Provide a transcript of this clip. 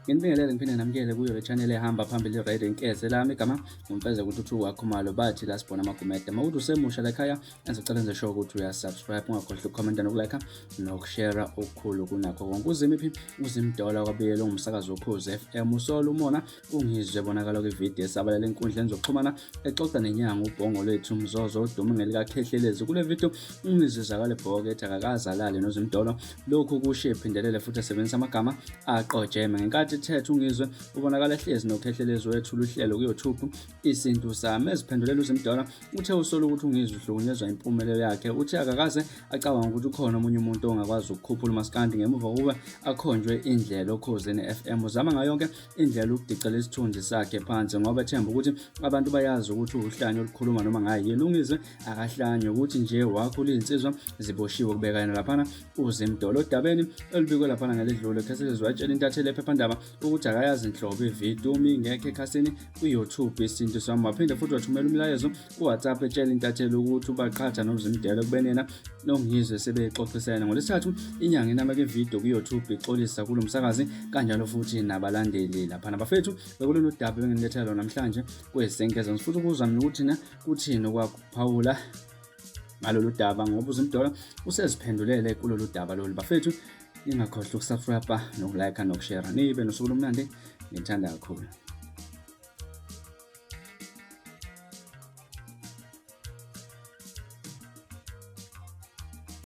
Nginibingelele ngiphinde namukele kuyo le channel ehamba phambili i-Radio Inkeze lami igama nguMfeze kuThuthuka Khumalo bathi la sibona amagumede. Uma ukuthi usemusha la ekhaya engizocela enze sure ukuthi uyasubscribe ungakhohlwa ukukhomenta nokulike nokushare okukhulu kunakho konke. Uzimiphi uZimdola kwaBiyela ongumsakazi woKhozi FM usola umona uNgizwe bonakala kwividiyo esabalala enkundleni zokuxhumana exoxa nenyanga ubhongo lwethu Mzozo odume ngelikaKhehlelezi. Kule vidiyo uNgizwe ezwakala ebhoka ethi akakaze alale noZimdolo. Lokhu kusho ephindelele futhi esebenzisa amagama aqojeme. Ngenkathi ethetha uNgizwe ubonakala ehlezi noKhehlelezi wethula uhlelo kuYouTube Isintu Sami. Eziphendulela uZimdolo uthe usola ukuthi uNgizwe uhlukunyezwa impumelelo yakhe. Uthe akakaze acabanga ukuthi ukhona omunye umuntu ongakwazi ukukhuphula umaskandi ngemuva kokuba akhonjwe indlela oKhozini FM. Uzama ngayo yonke indlela ukudicela isithunzi sakhe phansi ngoba ethemba ukuthi abantu bayazi ukuthi uhlanya olukhuluma noma ngayini. UNgizwe akahlanye ukuthi nje wakhula izinsizwa ziboshiwe kubeka yena laphana uZimdolo. Odabeni olubikwe laphana ngeledlule Kheselezi watshela intatheli yephephandaba ukuthi akayazi nhlobo ividiyo uma ingekho ekhasini kwi-YouTube Isintu Sami. Waphinde futhi wathumela umlayezo ku-WhatsApp etshela intatheli ukuthi ubaqhatha noZimdelo ekubeni yena noNgizwe sebexoxisene. NgoLwesithathu inyanga inameke ividiyo ku-YouTube ixolisa kulo msakazi kanjalo futhi nabalandeli laphana. Bafethu bekulolu daba ebengilethela lona namhlanje kwezenkeza. Ngifuna ukuzwa mina ukuthi na kuthini okwakuphawula ngalolu daba ngoba uZimdollar useziphendulele kulolu daba lolu. Bafethu ningakhohlwa ukusubscribe nokulike nokushare. Nibe nosuku olumnandi ngithanda kakhulu.